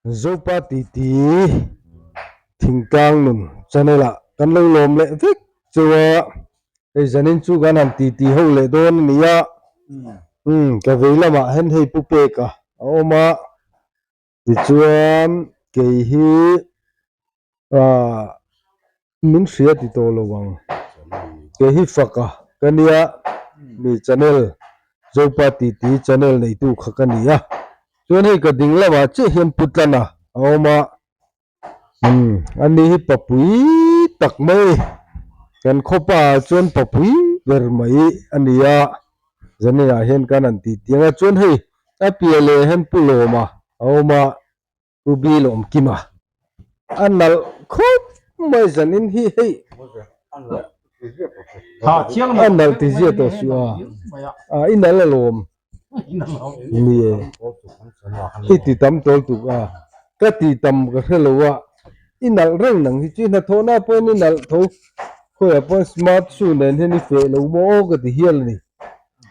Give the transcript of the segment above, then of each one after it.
Zopa titi thingtlang nun channel ah kan lo lawm leh vek cheu a, hei zanin chu kan han titi ho leh dawn a ni a, umm ka vei lamah hian hei pu peka a awm a, tichuan kei hi ah min hria ti tawh lo ang kei hi faka ka nia mi channel Zopa titi channel neitu kha ka ni a chuan hei ka ding lamah chiah hian pu tlana a awm a umm ani hi papui tak mai kan khawpa ah chuan papui ber mai a ni a zaninah hian kan han titi ang a chuan hei a piah leh hian pu lawma a awm a. Pu Bill awm kim a, a nalh khawp mai zanin hi hei a nalh ti zia tawh suh a, a i nalh alawm ni e, i ti tam tawl tuk a, ka ti tam ka hre lo a, i nalh reng nang hi chu i hnathawhna pawhin i nalh tho, khawiah pawhin smart shoe nen hian i feh lo maw aw ka ti hial a ni,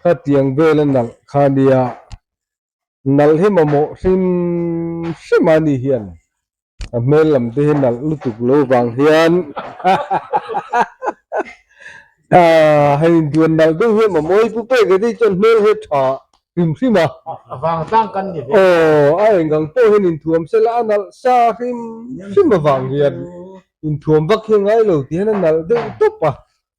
khatiang vel a nalh kha nia. Nalh hi mamawh hrim hrim a ni hian a hmel lam te hi nalh lutuk lo vang hian aaa hei duan nalh deuh hi mamawi pu pek a tih chuan hmel hi tha hrim hrim a. A vang tlang kan ni ve. Aw a engang pawh hian inthuam sela a nalh sa hrim hrim avang hian inthuam vak hi a ngai lo tih hian a nalh deuh tawp a.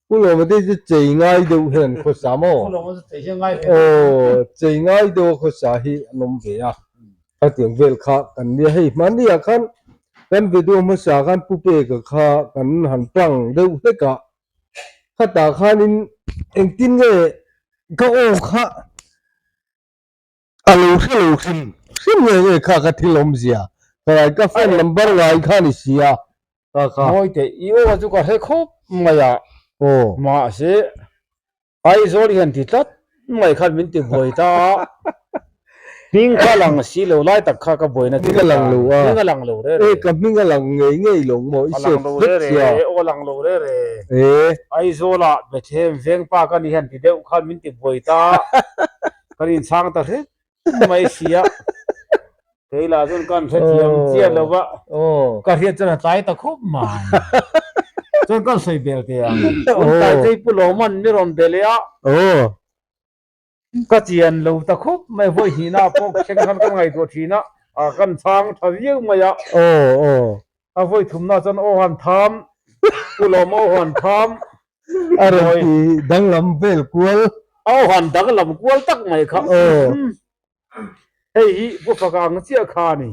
Pu Lawma te chu chei ngai deuh hian an khawsa maw? Pu Lawma chu chei hian ngai ve. Aw, chei ngai deuh a khawsa hi an awm ve a. Khatiang vel kha kan nia hei hmahniah khan kan video hmasa khan Pu Peka kha kan han plang deuh hlek a. Khatah khanin engtin nge ka aw kha A lo hre lo hrim hrim nge nge kha ka thil awmzia ka ngai ka phone number ngai kha ni si a ka kha. Mawi teh i aw chu ka hre khawp mai a aw mahse Aizawl hian ti tlat mai khan min ti buai ta a hming kha lang si lo lai tak kha ka buaina hming a lang lo a hming a lang lo re re e ka hming a lang ngei ngei lo maw i save vek sia aw lang lo re re e Aizawlah Bethlehem vengpa ka ni hian ti deuh khan min ti buai ta a. Kan inchhang ta hret mai si a, kei lah chuan kan hrethiam chiah lo va, ka hriat chuan a tlai ta khawp mai. Chuan kan sawi bel teh ang. Tun tlai chei Pu Lawman mi rawn be leh a, ka chian lo ta khawp mai, vawi hnihna pawh thleng khan kan ngaihtuah thin a, kan chhang tha viau mai a. A vawi thumna chuan aw han tham, Pu Lawma aw han tham. A rawn ti danglam vel kual. Aw han danglam kual tak mai kha. Hei hi Pu Faka ang chiah kha a ni.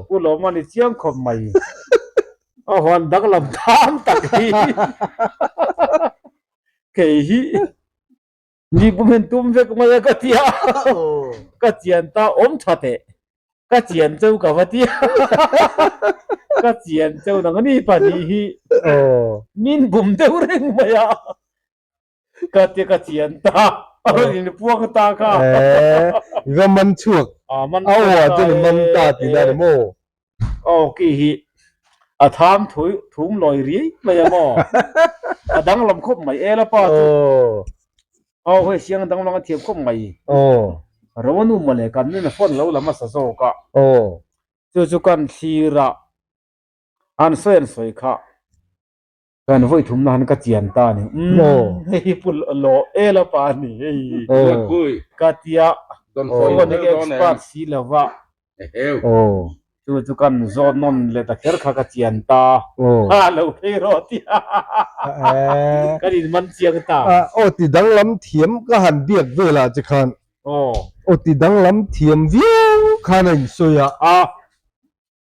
Pu Lawma ni chiang khawp mai. Aw han danglam tham tak hi. Kei hi. Ni pum hian tum vek mai a ka ti a, ka chian ta awm tha teh, ka chian cheu ka va ti a, ka chian cheu nang ni pahnih hi min bum deuh reng mai a, ka ti a ka chian ta, a rawn inpuang ta kha. I va man chhuak, a aw ah chuan i man ta tihna a ni maw? Aw ki hi a tham thui thum lawi riai mai a maw? A danglam khawp mai e lapa chu. Aw hei siang danglam a thiam khawp mai. Ro nu mawle kan nin a phone lo lam a sa zawk a. Chu chu kan thlir a an sawi an sawi kha kan vawi thumna han ka chian ta a ni. Umm hei hi pu law e lapa a ni hei. Ka tia phone hi ka expert si lo va. Chu chu kan zawt nawn leh ta kher kha ka chian ta. A lo phei rawh tia kan in man chiang ta. Aw ti danglam thiam ka han biak velah che khan. Aw ti danglam thiam viau khan a insawi a.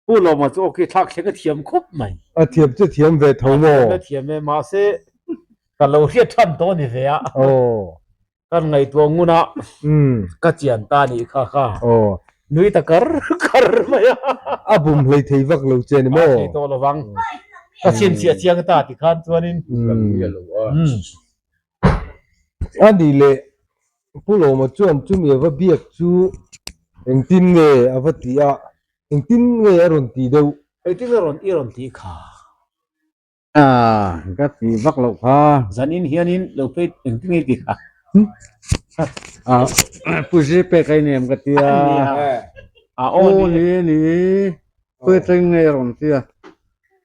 Pu Lawma chu awki thlak thleng a thiam khawp mai. A thiam chu thiam ve tho maw? A thiam a thiam e, mahse ka lo hriat than tawh a ni ve a. Kan ngaihtuah ngun a, ka chian ta a nih kha kha. Nui ta kar kar mai a. A bum hlei thei vak lo che ni maw? A thei tawh lovang. Ka chhinchhiah chiang ta ti khan chuanin. A nih leh Pu Lawma chuan chumi a va biak chu engtin nge a va ti a, engtin nge a rawn ti deuh? Engtin nge rawn i rawn tih kha? A, ka ti vak loh kha. Zanin hianin lo phei engtin nge i ti kha? A, Pu Zipek a i nem ka ti a. A, aw ni. Aw ni ni. Khawi atangin nge a rawn ti a?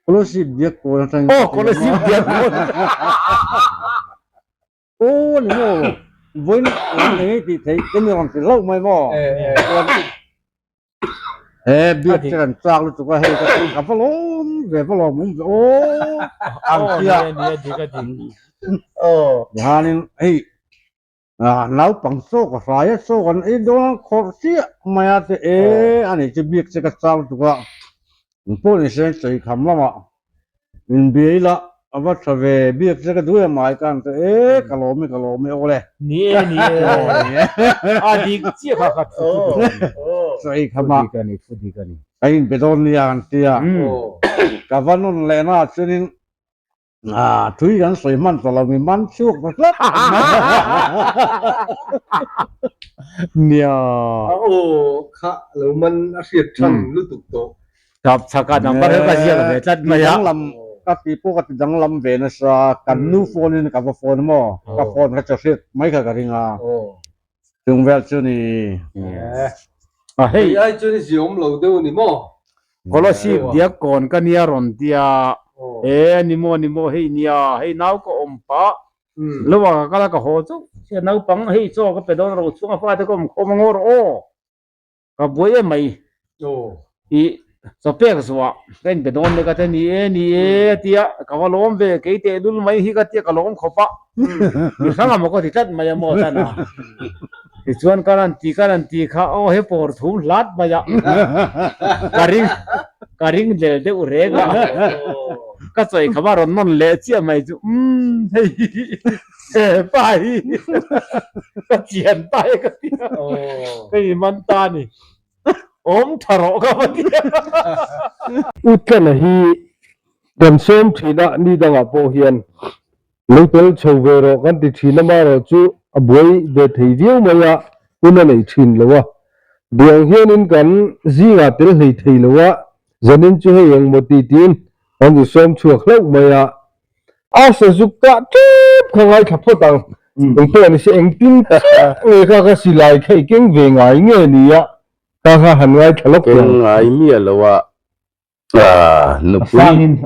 Kolasib biak kawn atangin Aw, Kolasib biak kawn. Aw ni maw, vawiin lam eng ei tih theih te mi rawn ti hlauh mai maw? He biak che kan chak lutuk a hei ka ka va lawm ve va lawm awm ve aw ang tia. Tihianin hei naupang chaw ka hrai a chaw kan ei dawn a khawrh chiah mai a te e a ni chu biak che ka chak lutuk a engpawh ni se chei kham lamah inbia ila a va tha ve biak che ka duh em ai ka han ti e ka lawm e ka lawm e aw le ni e ni e a dik chiah kha kha thu chei kham a dik a ni thu dik a ni ka inbe dawn nia an ti a ka va nawn leh na chuanin Ah, tui kan sawi hman tawh lo, mi man chhuak ta tlat. Nia. A aw kha lo man a hriat than lutuk tawh. Tap chhaka number kha ka ziak ve tlat mai a. Danglam ka ti pawh ka ti danglam ve nasa, kan nu phone in ka va phone maw, ka phone kha chu hriat mai kha ka ring a. Chung vel chu ni. A hei. Hei ai chuan i ziawm lo deuh a ni maw? Kolasib diak kawn ka nia rawn tia. E a ni maw a ni maw hei nia hei nau ka awm pah lo a ka kal a ka haw chauh sia naupang hei chaw ka pe dawn ro chhung a fate ka awm khawm a ngaw rawh aw. Ka buai em mai. I chaw pek zuah ka inpe dawn leh ka ti a, ni e, ni e a ti a, ka va lawm ve, kei teh lul mai hi ka ti a, ka lawm khawp a, mi hrang amaw ka ti tlat mai a maw tan a. Tichuan ka rawn ti ka rawn ti kha aw he pawr thum hlat mai a, ka ring ka ring del deuh reng a, ka chawi kham a rawn nawn leh chiah mai chu umm hei he pa hi ka chian ta e ka ti a, ka inman ta a ni. Awm tha rawh ka va ti a. U Tlana hi kan sawm thin a, ni dangah pawh hian lo tel chho ve rawh kan ti thin a, amaherawhchu a buai ve thei viau mai a, hun a nei thin lo a. Buang hianin kan zingah tel hlei thei lo a, zanin chu hei engmaw ti tiin kan zu sawm chhuak hlauh mai a. A sazuk kah tep kha ngaithla phawt ang. Engpawh ni se engtin chiah nge kha ka silai kha i keng ve ngai nge ni a kha kha han ngaithla lawk teh ang. Keng ngai miah lo a nupui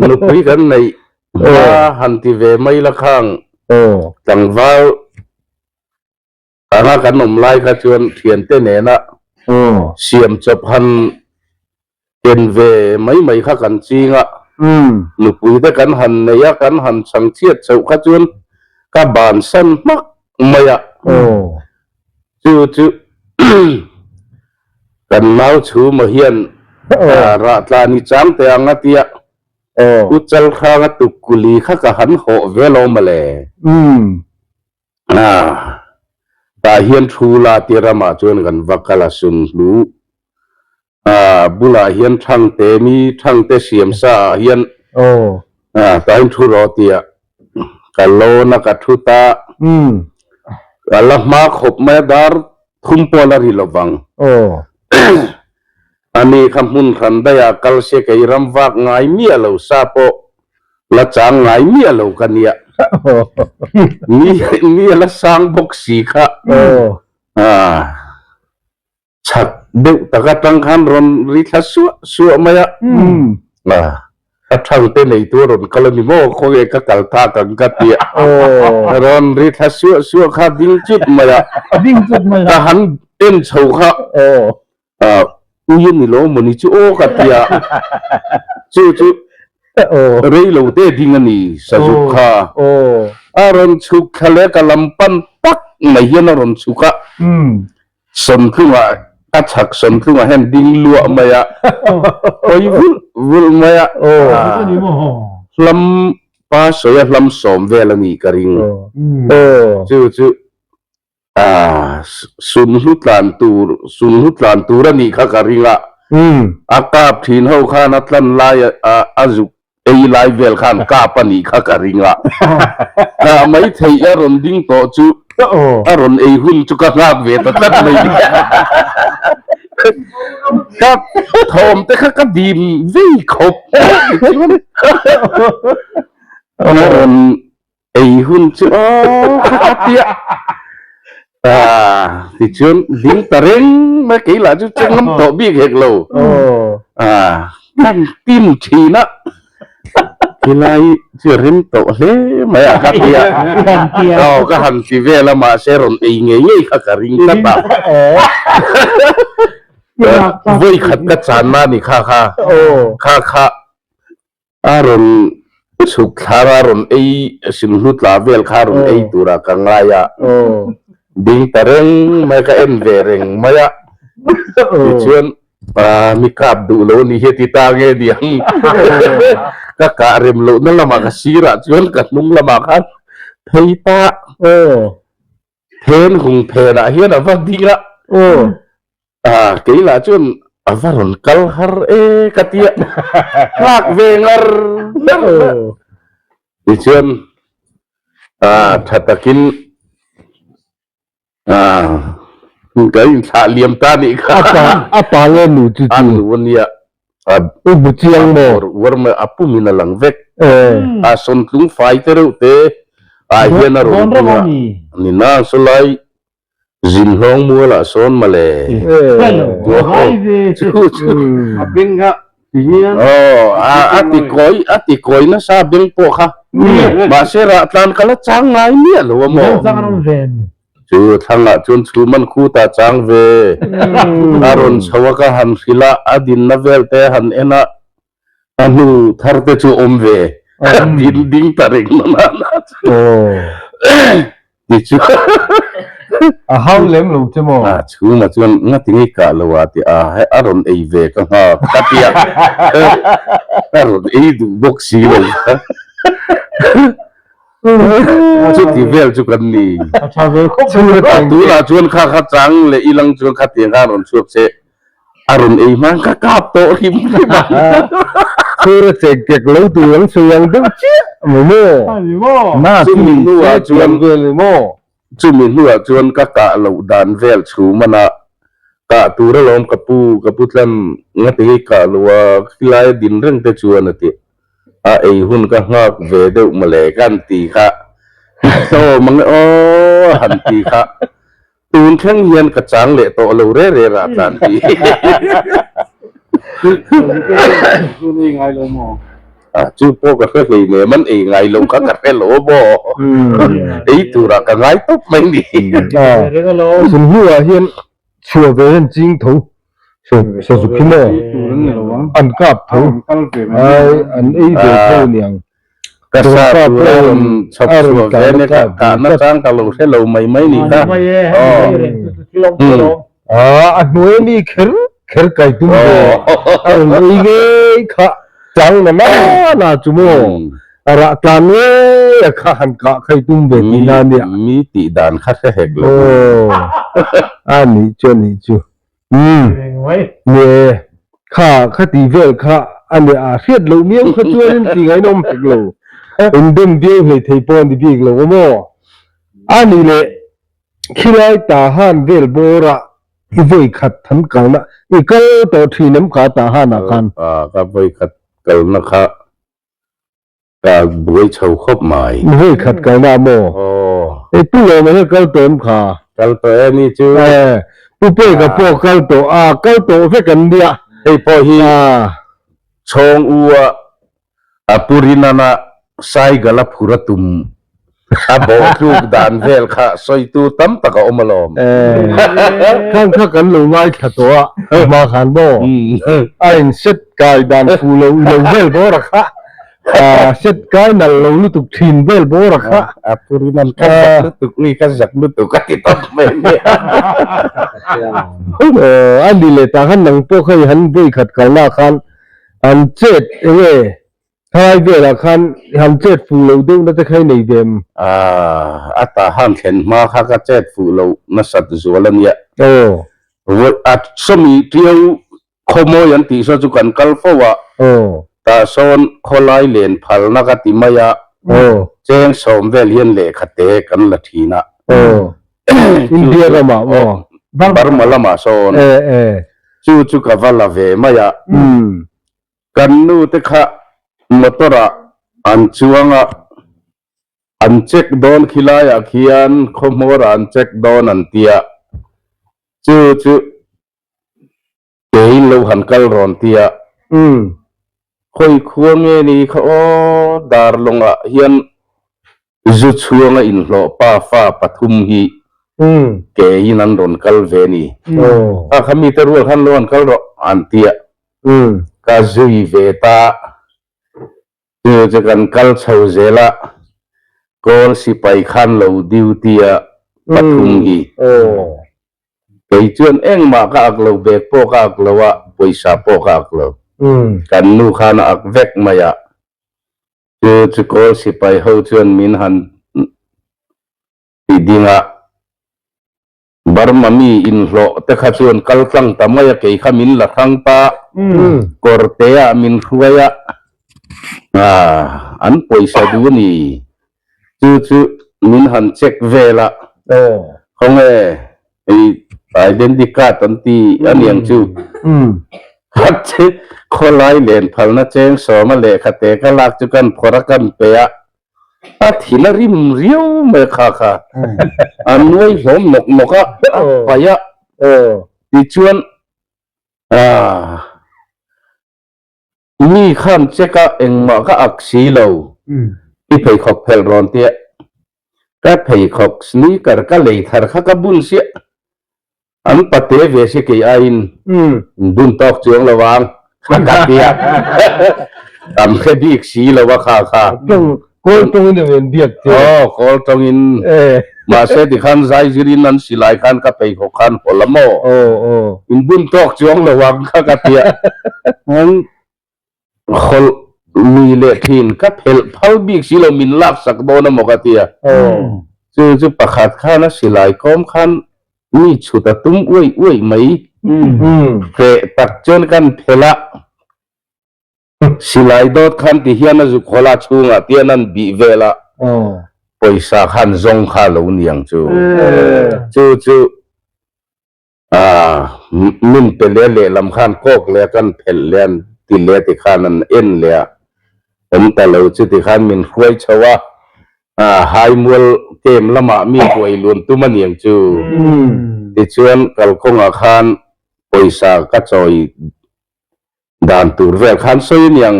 nupui kan neih hma han ti ve mai la khang tlangval anga kan awm lai kha chuan thiante nena siam chawp han ken ve mai mai kha kan ching a, nupui te kan han nei a, kan han chhang chhiat chhoh kha chuan ka bansan hmak mai a, chu chu kan nau chhuma hian rahtla ni chang teh ang a tia, U Chalhranga tukkuli kha ka han hawh ve lo mawle. Ah, tah hian thu la ti ramah chuan kan va kal a sunhlu. Ah, bulah hian Thangte mi Thangte siam sa ah hian ah tah hian thu rawh tia ka lawn a ka thu ta. Ka la hma khawp mai a dar thum pawh la ri lovang. Ani kha hmun hran daih ah kal se kei ram vak ngai miah lo sa pawh la chang ngai miah lo ka nia. Ni ni a la sang bawk si kha. Ah chhak deuh tak atang khan rawn ri thla suah suah mai a. Ah ka thang te nei tu a rawn kal a ni maw khawnge ka kal thak ang ka ti a. Rawn ri thla suah suah kha ding chut mai a. Ka han en chho kha. Ah, ui a ni lo mawni chu aw ka ti a, chu chu rei lo te ding a ni sazuk kha. A rawn chhuk thla leh ka lam pan tak mai hian a rawn chhuk a, Sawmtlungah a chhak Sawmtlungah hian ding luah mai a, hawi vulh vulh mai a, hlam pa sawi a hlam sawm vel a ni ka ring. Chu chu Ah, sunhlu tlan tur, sunhlu tlan tur a nih kha ka ring a. A kap thin ho khan a tlan lai a a zuk ei lai vel khan kap a nih kha ka ring a. Nghah mai theih a rawn ding tawh chu a rawn ei hun chu ka nghak ve ta tlat mai. Ka thawm te kha ka dim vei khawp a rawn Ei hun chu aw kha ka tia ah tichuan ding ta reng mai kei lah chu cheng ngam tawh bik hek lo. Kan tin thin a, khilai chu a rem tawh hle mai a ka ti a, aw ka han ti vel a mahse rawn ei ngei ngei kha ka ring tlat a, vawi khat ka channa ni kha kha, kha kha a rawn chhuk thlar a rawn ei sinhlu tla vel kha a rawn ei tura ka ngai a, ding ta reng mai ka en ve reng mai a, tichuan mi kap duh lo a ni hi a ti ta nge niang ka kah rem lohna lamah ka sirah chuan ka hnung lamah khan phei ta then hung phenah hian a va ding a. A, kei lah chuan a va rawn kal har e ka ti a, nghak ve ngar ngar a. Tichuan a tha takin a ka inthlah liam ta nih kha. A pa, a pa nge nu chu chu? A nu a nia. A U bu chiang maw? A uar mai, a pumin a lang vek. A sawntlung fai te reuh te ah hian a rawn ding a, ni na sawlai Zin hlawng mualah sawn mawle. Chu chu. A beng kha ti hian. Aw a ti kawi a ti kawi nasa beng pawh kha. Mahse rah tlan ka la chang ngai miah lo a maw. Chu thlangah chuan chhum an khut a chang ve. A rawn chho a ka han hrilh a, a dinna vel te a han en a, a hnu thar te chu awm ve. A din ding ta reng na na chu. Tichuan A hau lem lo che maw? A chhungah chuan ngati ngei kah lo a ti a, hei a rawn ei ve ka nghak ka ti a, a rawn ei duh bawk si lo kha. Chuti vel chu kan ni. A tha ve khawp mai. Tunah chuan kha kha chang leh ilang chuan khatiang khan rawn chhuak che. A rawn ei hmang ka kap tawh hrim hrim a. Chhur a chek kek lo tur ang sawi ang deuh chiah maw maw? Na chumi hnuah chuan vel ni maw? Chumi hnuah chuan ka kah loh dan vel chhum a na kah tur alawm ka pu ka pu tlan ngati hei kah loh a khilai a din reng te chuan a ti a ei hun ka nghak ve deuh mawle ka han ti kha hlawm ang e aw a han ti kha. Tun thleng hian ka chang leh tawh lo re re rah tlan hi. A chu pawh ka hre hlei nem an ei ngai lo kha ka hre lo maw. Ei turah ka ngai tawp mai ni. Chun hnuah hian chhuah ve hian ching tho sazuk hi maw an kap tho ai an ei ve tho niang. Ka sa tur a rawn chhawp chhuah ve nia ka kahna chang ka lo hre lo mai mai ni kha. A hnuai mi kher kher kai tum ve a rawn ei ngei kha chang na na na chu maw a rah tlan ngei a kha han kah khai tum ve tihna nia. Mi tih dan kha hre hek lo. A nih chu a nih chu. Umm ni e, kha kha ti vel kha a nia a hriat loh miau kha chuanin ti ngainawm hek lo, in dem viau hlei thei pawh a ni bik lo a maw? A nih leh khilai ta han vel bawr ah i vawi khat han kalna i kal tawh thin em kha ta han ah khan? Ka vawi khat kalna kha Ka buai chho khawp mai. Vawi khat kalna maw? Aw. E pu Lawma hian kal tawh em kha? Kal tawh e ni chu. E, pu Peka pawh kal tawh a, kal tawh vek an nia. Hei pawh hi Chhawng U a a pu Rinana Saigala phur a tum a bawh tluk dan vel kha sawitu tam tak a awm alawm. E, khan kha kan lo ngaithla tawh a, hma khan maw? A inset kai dan fu lo i lo vel bawr a kha. Set kai nalh lo lutuk thin vel bawr a kha. A purin an ka zak lutuk ni ka zak lutuk a ti tawp mai nia. A ni leh tah khan nang pawh kha i han vawi khat kalna khan han chet eng nge thalai velah khan i han chet fuh loh deuh na te kha i nei ve em? A tah han thlen hma kha ka chet fuh loh nasat zual a nia. Vawi a sawmi tiau Khawmawi an tih saw chu kan kal fo a, tah sawn khawlai len phalna ka ti mai a, cheng sawm vel hian lehkha te kan la thin a. India ramah maw? Burma lamah sawn. Chu chu ka va la ve mai a. Kan nu te kha motor ah an chuang a, an check dawn khilaiah khian khawhmawrah an check dawn an ti a, chu chu Keiin lo han kal rawn tia. Khawi khua nge ni kha aw Darlawngah hian zu chhuanga inhlawh pa fa pathum hi ke in an rawn kal ve ni. A kha mite rual khan lo an kal rawh an tia. Ka zui ve ta. Chu chu kan kal chho zel a, Kawl sipai khan lo duty a pathum hi. Kei chuan engmah ka ak lo, bag pawh ka ak lo a, pawisa pawh ka ak lo. Kan nu khan a ak vek mai a. Chu chu Kawl sipai ho chuan min han ti ding a. Burma mi inhlawh te kha chuan kal tlang ta mai a, kei kha min la hrang ta, kawr te ah min hruai a, an pawisa duh a ni, chu chu min han check vel a, khawnge hei identity card an ti a niang chu, khat chu khawlai len phalna cheng sawma lehkha te ka lak chu kan phawrh a kan pe a. A thin a rim riau mai kha kha. A nuai hlawm nawk nawk a, a paih a. Tichuan mi khan check a engmah ka ak si lo. I pheikhawk phelh rawn tia. Ka pheikhawk sneaker ka lei thar kha ka bun siah. An pate ve si kei aiin in bun tawk chuang lo ang ka ka tia an hre bik si lo a kha kha. Tawng kawl tawngin em en biak che. Aw kawl tawngin mahse tikhan zai zirin an silai khan ka pheikhawk khan haw la maw. Aw aw. In bun tawk chuang lo ang ka ka tia. Hawlh lui leh thin ka phelh phal bik si lo min lak sak dawn a maw ka tia. Chu chu pakhat khan a silai kawm khan mi chhut a tum uaih uaih mai. Hreh tak chuan kan phelh a, silai dawt khan ti hian a zuk hawlh a chhungah tian an bih vel a, pawisa khan zawng kha a lo niang chu. Chu chu Min pe leh lehlam khan kawk leh a kan phelh leh an ti leh ti khan an en leh a, awm ta lo chu ti khan min hruai chho a, Haimual camp lamah mi buai luan tum a niang chu. Tichuan kalkawngah khan pawisa ka chawi Dan tur vel khan sawi a niang.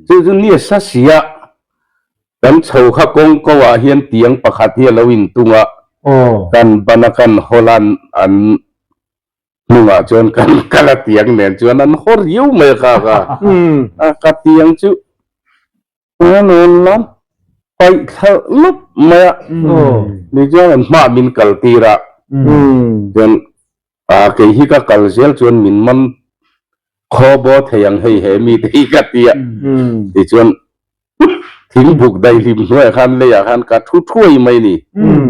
Chu chu ni a sa si a, kan chho kha kawng ko ah hian tiang pakhat hi a lo intung a, kan ban a kan hawl a an hnungah chuan kan kal a tiang nen chuan an haw riau mai a kha kha. A ka tiang chu a rawn lam paih thla lawp mai a, tichuan an hmaah min kal tir a, chuan A kei hi ka kal zel chuan min man khaw baw thei ang hei he mite hi ka ti a, tichuan thingbuk daihlim hnuaiah khan leiah khan ka thu thuai mai ni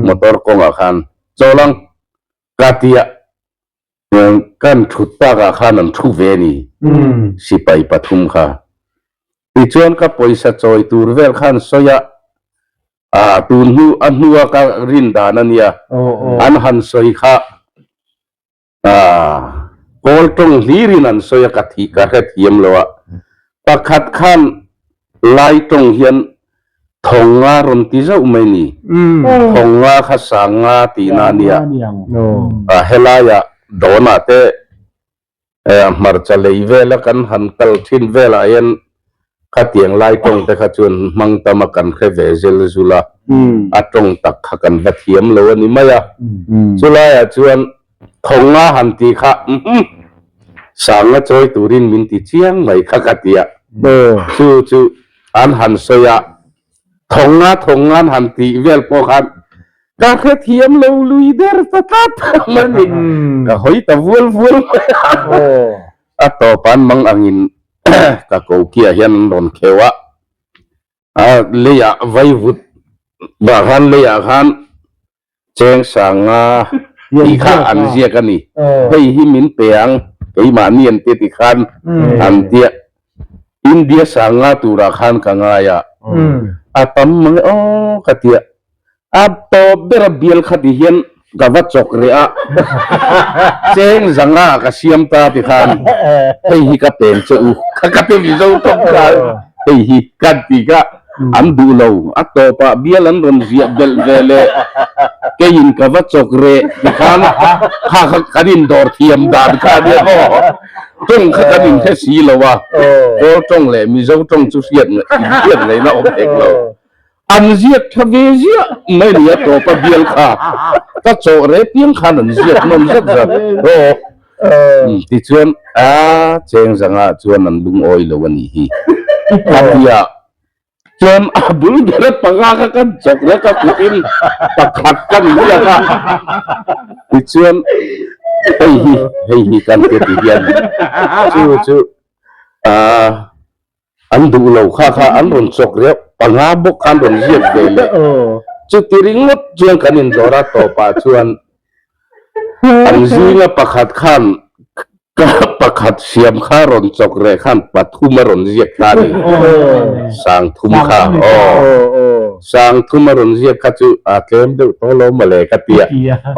motor kawngah khan chawl ang ka ti a, kan thut takah khan an thu ve ni sipai pathum kha. Tichuan ka pawisa chawi tur vel khan sawi a, ah tun hnu a hnua ka rin dan a nia, an han sawi kha ah kawl tawng hlirin an sawi a ka thih ka hre thiam lo a, pakhat khan lai tawng hian thawng nga rawn ti zauh mai ni, thawng nga kha sang nga tihna a nia, ah helaiah dawnah te Hmarcha lei vela kan han kal thin velah hian khatiang lai tawng te kha chuan hmang tam a kan hre ve zel zul a, a tawng tak kha kan va thiam lo a ni mai a. Chulaiah chuan Thawnga han ti kha umm Sanga chawi turin min ti chiang mai kha ka ti a, chu chu an han sawi a, Thawnga thawnga an han tih vel pawh khan Ka hrethiam lo lui der ta tlat mai ni. Ka hawi ta vual vual mai a. A tawp an mang angin ka kokiah hian an rawn kheuh a. A leiah vaivut bah khan leiah khan cheng sanga tih kha an ziak a ni. Hei hi min pe ang keimahni an ti ti khan an tia. India sanga turah khan ka ngai a. A tam mang e aw ka tia. A tawp ber a bial kha ti hian ka va chawk reh a, cheng zanga ka siam ta ti khan hei hi ka pen che u, ka ka ti Mizo tawp kha hei hi ka ti ka. An duh lo. A tawpah bial an rawn ziah belh ve leh keiin ka va chawk reh tikhan kha kha kan indawr thiam dan kha a nia maw? Tawng kha kan inhre si lo a, Kawl tawng leh Mizo tawng chu hriat hriat ngaihna awm hek lo. An ziak tha ve ziah mai ni a tawpa bial kha ka chawh reh piang khan an ziak nawm zat zat. Aw. Tichuan a cheng zangah chuan an lungawi lo a nih hi. A tia chuan a bul bera panga kha kan chawk rek a kutin pakhat kan ziak a. Tichuan hei hi hei hi kan ti ti hian chu chu ah an duh lo kha kha an rawn chawk reuh panga bawk khan rawn ziak ve leh chuti ringawt chuan kan indawr a tawpah chuan an zinga pakhat khan ka pakhat siam kha rawn chawk reh khan pathum a rawn ziak ta a ni sangthum kha aw sangthum a rawn ziak kha chu a tlem deuh tawh lo mawle ka ti a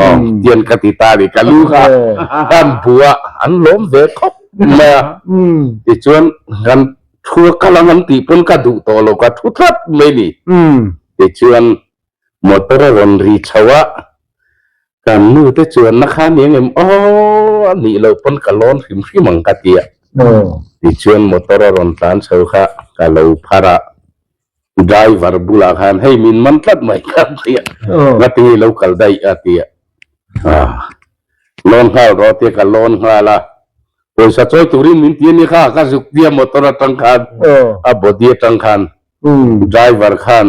aw tian ka ti ta a ni ka lu kha kan bua an lawm ve khawp mai a tichuan kan thu a kal ang an tih pawn ka duh tawh lo ka thu tlat mai ni tichuan motor a rawn ri chho a kan nu te chuan na kha ni ang em aw a nih loh pawn ka lawn hrim hrim ang ka ti a tichuan motor a rawn tlan chho kha ka lo phar a driver bulah khan hei min man tlat mai ka ti a ngati hi lo kal daih a ti a lawn nghal rawh tia ka lawn nghal a pawisa chawi turin min ti a ni kha ka zuk tia motor atang khan a body atang khan driver khan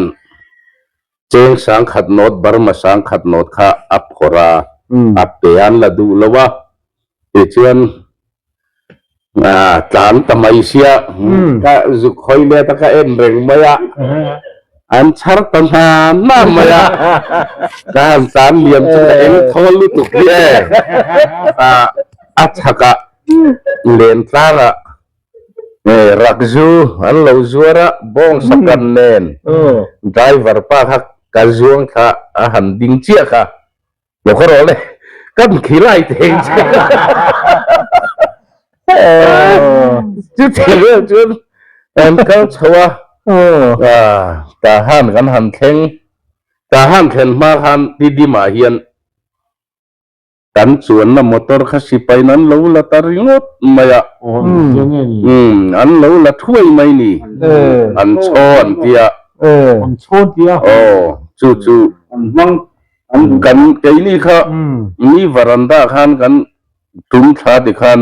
cheng sangkhat note Burma sangkhat note kha a phawrh a a pe an la duh lo a tichuan tlan ta mai sia ka zuk hawi let a ka en reng mai a an chhar ta hna hna mai a ka han tlan liam chu ka eng thawl lutuk hi e a chhakah len tlarah rak zu an lo zuar a bawng sakan nen driver pa kha ka zuang thla a han ding chiah kha. Lo ka rawh le, kan khilai thei che. Chu thil vel chuan kan kal chho a, tah han kan han thleng, tah han thlen hma khan Tidimah hian kan chuanna motor kha sipain an lo la ta ringawt mai a, an lo la thuai mai ni, an chhaw an tia. An chhaw an tia. Aw, chu chu an hmang An kan keini kha mi varanda khan kan tum thla ti khan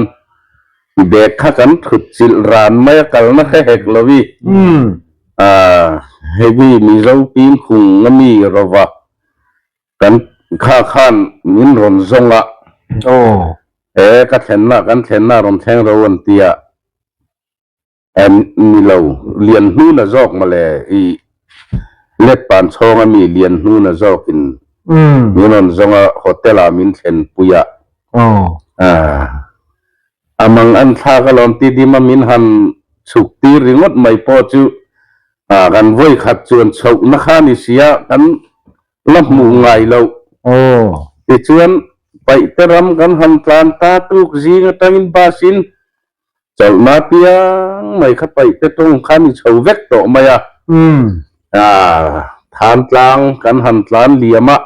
bag kha kan thut chilh ran mai a kalna hre hek lo i heavy Mizo pimkhung a mi rova kan kha khan min rawn zawng a he ka thlenna kan thlenna rawn thleng ro an ti a. Ni lo, lian hnuna zawk mawle i let pan chhawng a mi lian hnuna zawkin min rawn zawng a hotel ah min thlen pui a a mang an thlak alawm ti dim a min han chhuk tir ringawt mai pawh chu kan vawi khat chuan chhohna kha ni sia kan la hmuh ngai loh tichuan paihte ram kan han tlan ta tuk zing atangin bus in Chawlhna piang mai kha paih te tawng kha ni chho vek tawh mai a. Than tlang kan han tlan liam a,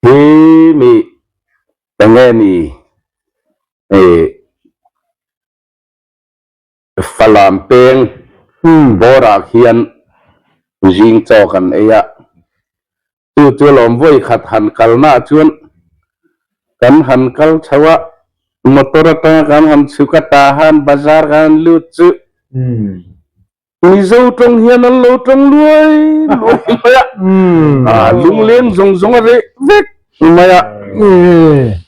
hi mi enge ni Falam peng bawrah khian zing chaw kan ei a. Chu chu lawm vawi khat han kalna ah chuan kan han kal chho a, motor atanga kan han chhuk a tah han bazar kan han lut chu Mizo tawng hian an lo tawng luai luai mai a, a lungleng zawng zawng a reh vek mai a,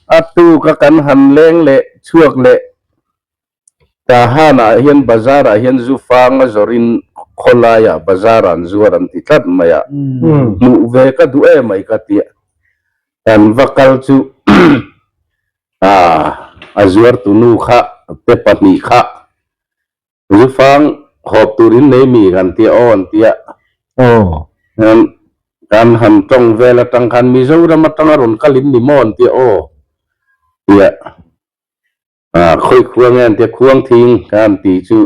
a tuka kan han leng leh chhuak leh Tahan ah hian bazar ah hian zu fang a zawrh in khawlai ah bazar ah an zuar an ti tlat mai a, hmuh ve ka duh em mai ka ti a, kan va kal chu a zuar tu nu kha te pahnih kha zu fang hawp tur in nei mi kan ti a aw an ti a, kan han tawng vel atang khan Mizoram atanga rawn kal in ni maw an ti a aw ti a. Khawi khuang nge an tia khuang thing ka han ti chu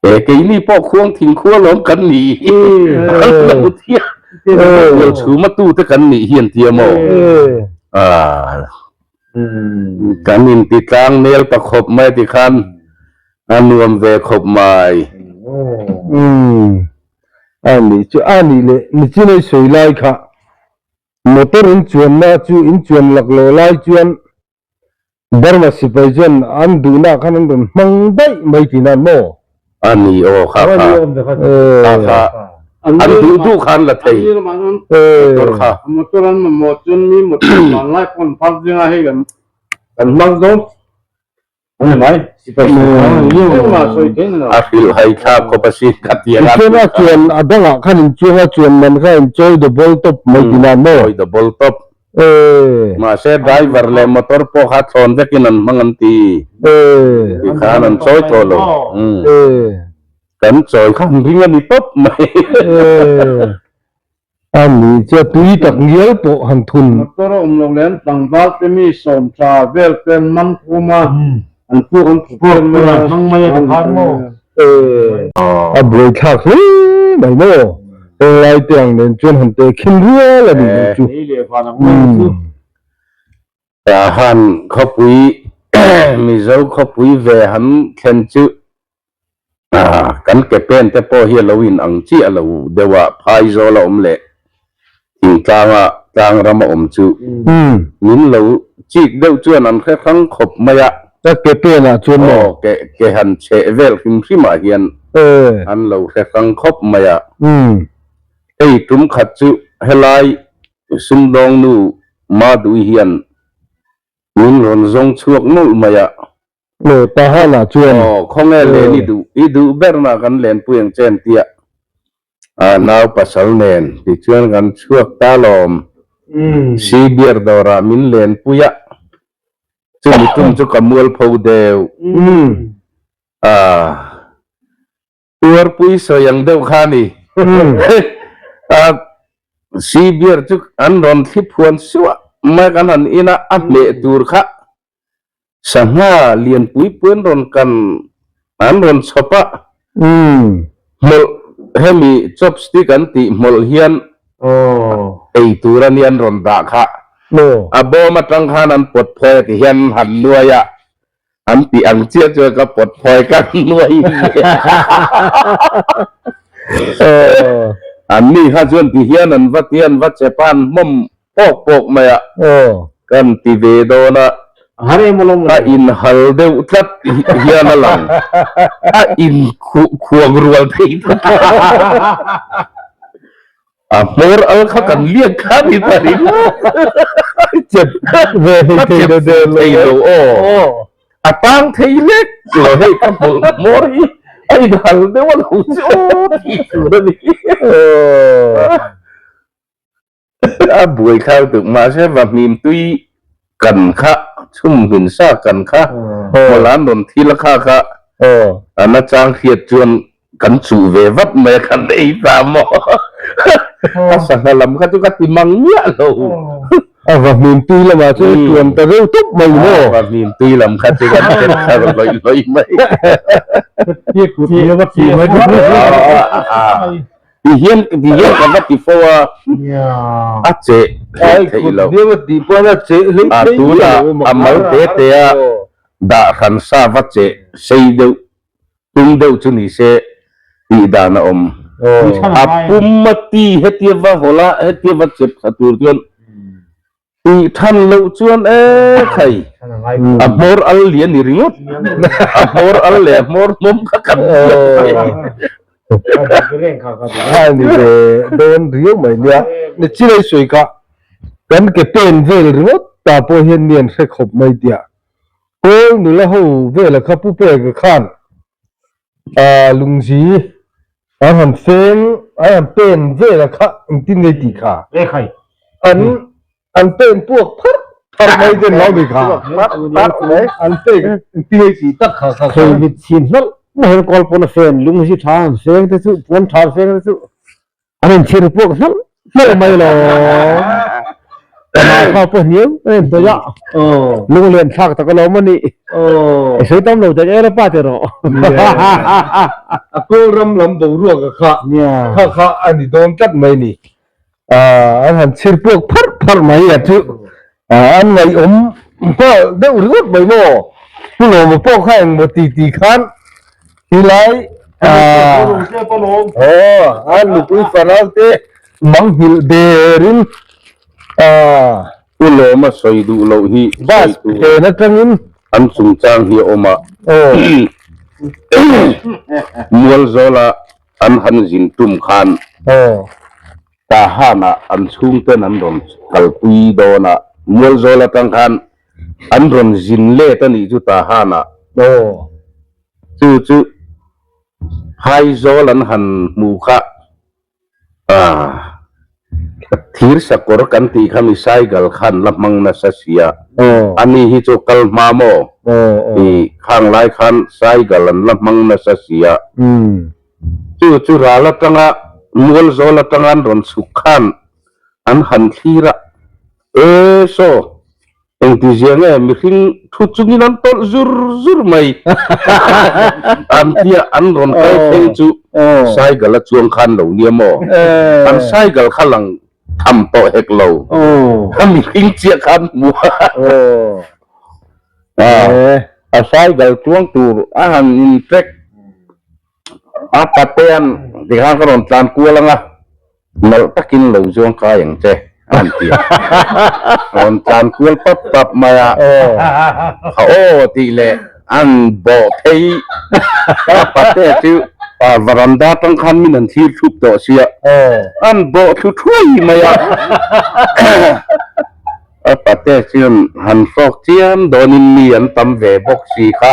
E keini pawh khuang thing khua lawm kan nih hi an lo tia rual chhuma tute kan nih hi an tia maw? Kan inti tlang nel ta khawp mai tikhan a nuam ve khawp mai. A nih chu a nih leh nichinai sawi lai kha motor in chuanna chu in chuan laklawh lai chuan Burma sipai chuan an duhna khan an rawn hmang daih mai tih nan maw? A ni aw kha kha kha kha an duh duh khan la thei motor kha. Motor an mamawh chuan mi motor vanlai pawh an phar zinga hei kan hmang dawn a ni mai. Sipai engmah sawi thei ni lo. A hrilh hai thlak khawp a sin ka ti ang a. Tichuan a chuan a dangah khan inchuang a chuan man kha inchawi double top mai tih nan maw? Chawi double top. Mahse driver leh motor pawh kha thlawn vekin an hmang an ti. Ti khan an chawi tawh lo. Kan chawi kha an ring a ni tawp mai. A nih chu tui tak ngial pawh han thun. Motor a awm loh leh an tlangval te mi sawmtha vel te an man khum a, an puak an phu vel mai a. Hmang mai a ti khan maw? A buaithlak hle mai maw? Heng lai te ang nen chuan han tehkhin rual a nih loh chu. Tah han khawpui Mizo khawpui ve han thlen chu kan ke pen te pawh hi a lo in ang chiah lo deuh a, phaizawl a awm leh thingtlanga tlangram a awm chu min lo chik deuh chuan an hre hrang khawp mai a. Ka ke pen ah chuan maw? Aw, ke ke han chheh vel hrim hrim ah hian an lo hre hrang khawp mai a. Hei tum khat chu helai sumdawng nu Madui hian min rawn zawng chhuak nawlh mai a. Aw, Tahan ah chuan. Aw, khawnge len i duh, i duh ber na kan lenpui ang che an tia. A nau pasal nen tichuan kan chhuak ta lawm. Sibir dawrah min lenpui a, chumi tum chu ka mualpho deuh. A tuarpui sawi ang deuh kha a ni. A Sibir chu an rawn thli phuan suah mai kan han in a, a hmeh tur kha Sangha lianpui pui an rawn kan an rawn chhawp a, hmawlh hemi chopstick an tih hmawlh hian ei tur a nia an rawn dah kha. A bawm atang khan an pawt phawi a ti hian an han nuai a, an tih ang chiah chuan ka pawt phawi ka nuai ve a. An ni kha chuan ti hian an va ti an va chep a, an hmawm Pawk pawk mai a kan ti ve dawn a, a inhal deuh tlat hian a lang, a inkhuang rual thei tlat a hmawr al kha kan liak kha ni ta ringawt chep ve a chep thei lo aw a tang thei lek lo hei ka hmawr hi a inhal deuh a lo chu aw tih tur a ni. A buai thar deuh mahse vahmim tui kan kha chhum hmin sa kan kha hmawlh an rawn thil a kha kha a nachang hriat chuan kan chuh ve vat mai a kan ei ta maw a sangha lam kha chu ka ti mang miah lo. A vahmim tui lamah chuan i tuan ta deuh tawp mai maw? A vahmim tui lam kha chu kan tet thar hlawih hlawih mai. Ti hian ti hian ka va ti fo a, a cheh hlei theih loh. A tunah a mal te te a dah hran sa va cheh sei deuh tum deuh chu ni se tih dan a awm. A pum a ti hetia va hawlh a, hetia va chep thla tur chuan Tih than loh chuan e khai a hmawr al lian ni ringawt a hmawr al leh a hmawr hnawm kha kan a ni ve dawn riau mai nia ni chilai sawi kha kan ke pen vel ringawt ta pawh hian mi an hre khawp mai tia kawl nula ho vela kha pu peka khan a lungzi an han feng an han pen vel a kha engtin nge tih kha an an pen puak pharh pharh mai ten lo ni kha an pen engtin nge tih tak kha kha Thei mit chhin hlawlh mai hian kawl pawn a fen lungzi tha an feng te chu puan tha an feng te chu an inchhir puak hlawlh hlawlh mai lo. Kha pawh hniau a en hnawih a. Lunglen thlak tak alawm a nih. I sawi tam lo daih e pa ti rawh. A kawl ram lam boruak a kha kha kha a ni dawn tlat mai ni. An han chhir puak pharh pharh mai a chu an ngaihawm nghal deuh ringawt mai maw. Pu Lawma pawh kha engmaw ti ti khan Tilai aw a nupui fanau te manghilh berin U Lawma sawi duh loh hi bus phen atangin an chungchang hi a awm a, Mualzawla an han zin tum khan Tahan-ah an chhungten an rawn kalpui dawn a, Mualzawl atang khan an rawn zin let a nih chu Tahan-ah. Chu chu Phaizawl an han hmu kha ah thir sakawr kan tih kha mi cycle khan la hmang nasa sia ani hi chu kal hma maw tih khang lai khan cycle an la hmang nasa sia chu chu ral atanga Mualzawl atanga an rawn chhuk khan an han thlir a e saw Engtizia nge mihring thu chungin an tawlh zur zur mai an tia an rawn kal thleng chu cycle a chuang khan lo nia maw? An cycle kha lang tham tawh hek lo a mihring chiah khan hmu a a cycle chuang tur a han in track a patean tikhan ka rawn tlan kual ang a. Nalh takin lo zuang kai ang che, a han ti a. Rawn tlan kual pap pap mai a, Ha aw tih leh an bawh phei ka pate chu varanda atang khan min an thlir thup tawh sia, an bawh thlu thuai mai a. A pate chuan han hrawk chiam dawnin mi an tam ve bawk si kha.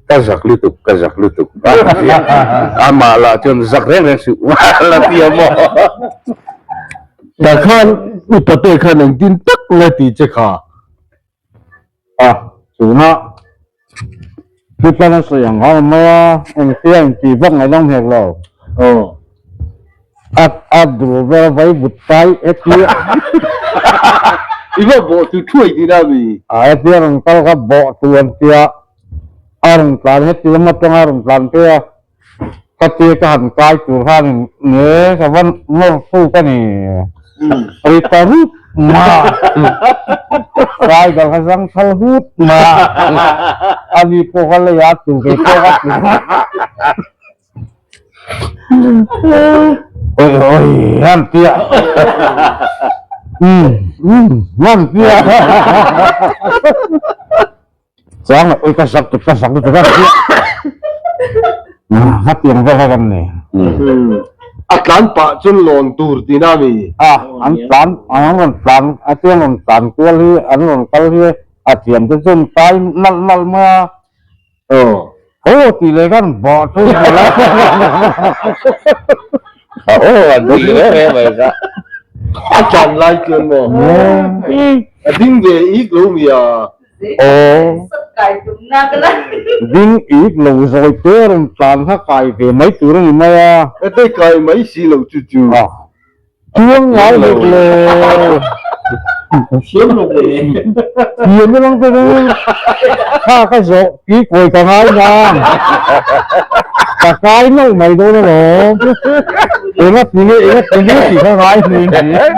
Ka zak lutuk, ka zak lutuk. Amah lah chuan zak reng reng suh la ti a maw. Tah khan i pate khan engtin tak nge tih che kha? A, tuna thutlan a sawi ang khan mai a, engtia inti vak ngaih dang hek lo. Aw. A a dur vel vai but tai hetia. I va bawh tu thuai tih na mi? A hetia rawn kal kha bawh tu an tia, a rawn tlan heti lam atanga a rawn tlan phei a, ka tia ka han kai tur khan in nge ka va nawr fuk a ni. Ri ta rut ma, kai ber kha zang thal hut ma, a ni pawh kha lei a tu kei pawh ka tu. Oi oi han tia. Um um han tia. Chuang oi ka sak tut ka sak tut ka tia. Ha tiang vel kha kan ni. A tlan pah chuan lawn tur tih na mi? A an tlan an rawn tlan a tiang rawn tlan kual hi an rawn kal hi a thiam te chuan kai nalh nalh mai a. Aw. Aw tih leh khan bawh chu hmu la. Aw an ti reng reng mai kha. A tlan lai chuan maw? A ding ve ik lo mi a? Aw. Ding ik lo zawi te rawn tlan kha kai ve mai tur a ni mai a. Hetei kai mai si lo chu chu. Chuang ngai hek le. Thiam lo le. Thiam e lang te Kha ka zawh ki kawi ka ngai nang. Ka kai no mai dawn alawm. Enga ti nge enga ti nge tih kha ngai hnin hi.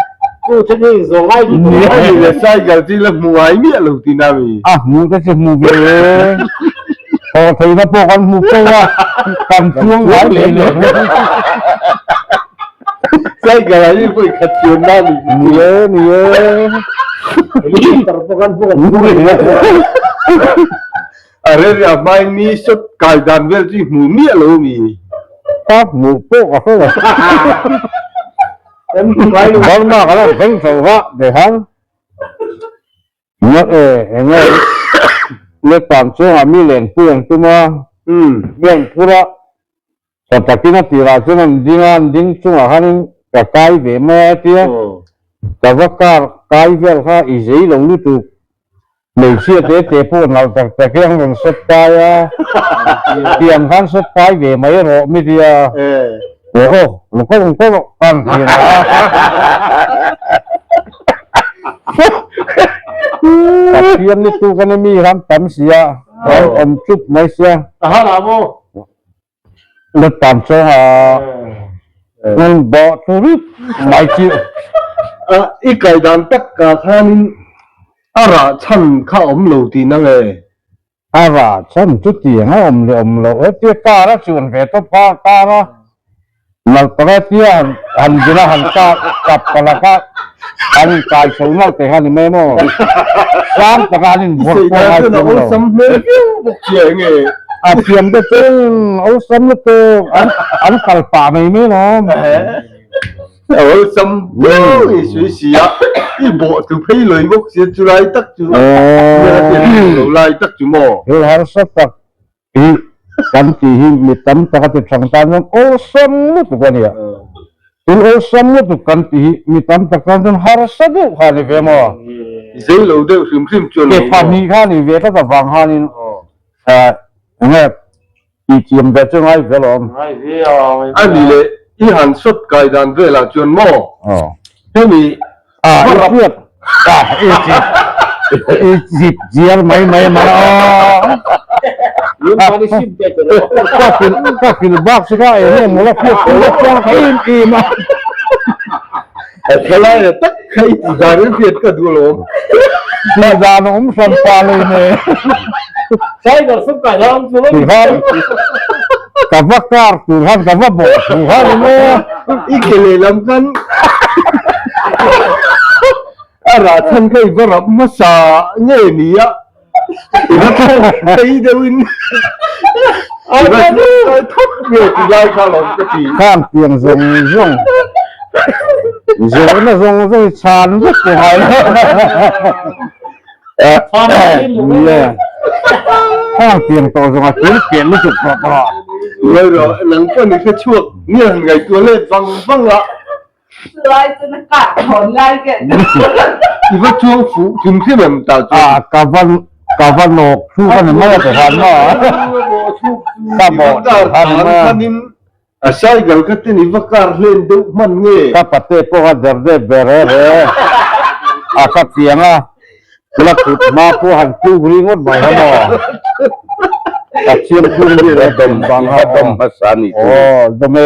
Chu che nge zawh ngai ni. Ni a ni le cycle chi la hmu ngai miah lo ti na mi. A hmu ka che hmu ve e. Thawh theihna pawh kan hmu fo a. Kan chuang ngai lem lo. Cycle ah hi vawi khat chuan na ni. Ni e, ni e. Helicopter pawh kan hmu kan hmu reng a. A rel a hmai mi sawt kai dan vel chu i hmu miah lo mi. Ka hmuh pawh ka hre lo. Kan hmu ngai lo. Burma ka lo thleng chho va Behan. Nia e, eng nge Nepal chungah mi lenpui an tum a, mi an phur a, Tha takin a tirah chuan an ding a, an ding chungah khanin ka kai ve mai a tia, ka va kar kai vel kha i zei lo lutuk, hmeichhia te te pawh nalh tak tak hi an rawn sawt kai a, tiang khan sawt kai ve mai rawh mi tia, aw lo kal ang kal rawh ka han ti a. Pathian ni tu kan mi ram tam sia, kan awm chup mai sia. A han ah maw? Na tam chawng a nan bawh tu rip mai chu. A i kai dan tak ka khanin a rah chhan kha awm lo tihna nge? A rah chhan chu tiang a awm leh awm loh hetia car a chuan ve tawp kha car a nalh tak a tia han han zin a han kap kap palak a an in kai chho nalh te kha a ni mai maw sang taka an in vawrh pawh ngai thiam lo. Awlsam hmel viau bawk sia enge. A thiam te chuan awlsam lutuk an an kal pah mai mai lawm. Awlsam viau i sawi si a, i bawh tu phei lawi bawk sia chu lai tak chu lo lai tak chu maw. Thil harsa tak hi kan tih hi mi tam tak a ti thang tan chuan awlsam lutuk a nia. Thil awlsam lutuk kan tih hi mi tam tak tan chuan harsa deuh kha a ni ve maw. Zei lo deuh hrim hrim chuan lo maw. Ke pahnih kha a ni ve tlat avang khanin enge Tih thiam ve chu ngai ve lawm. Ngai ve a. A ni le, i han shot kai dan velah chuan maw? Aw. Hemi A i hriat a i chip i chip chiar mai mai mai aw. Lungman i sim te chu rawh. Ka fil ka fil bak si kha eng nge maw la hriat tur la chiang em em a. Thalai a tak kha i tih dan in hriat ka duh alawm. Tih dan a awm hran pa lei ne. Tiger sum kai hlang chu lo. Ti khan ka va kar tur khan ka va bawh tur khan ni maw. I ke lehlam khan a rah chhan kha i va rap hmasa nge ni a. I va phei deuhin i va kai thawk nge ti lai kha alawm ka ti. Khang tiang zawng zawng zawhna zawng zawng hi chhan vek pawh ngai lo. Khang tiang tawh zawng a tul pian lutuk tawh tawh. Ngawi rawh, nang pawh ni hre chhuak nge han ngaihtuah let vang vang a. Lai chu na kah thawn lai ke. I va chuang fuh hrim hrim em tah chuan. Ah ka va ka va nawk thu ka ni mai a ti han maw. Ka bawh thu ka ni mai a. A cycle kha ten i va kar hlen deuh hman nge. Ka pate pawh a der deuh ber e re. A ka piang a. La kut hma pawh han tluk ringawt mai ha maw? Ka chiang tluk ri A dawm bang a dawm hmasa ni chu. Aw dawm e,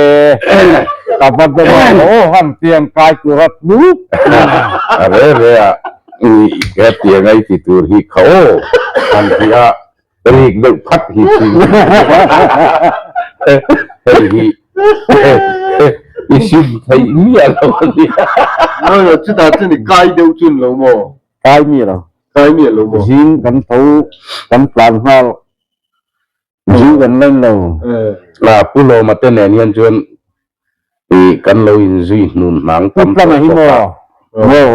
ka va dawm a, aw han piang kai tur a tluk. A re re a, he piang a i ti tur hi kha aw han ti a, Rik deuh phat hi thin hei hi i sim theih miah lo a nia. No no chutah chuan i kai deuh chun lo maw? Kai miah lo. Kai miah lo maw? Zing kan tho kan tlan nghal zu kan len lo. A Pu Lawma te nen hian chuan i kan lo inzui hnun hnang tam tawh bawk a. Maw?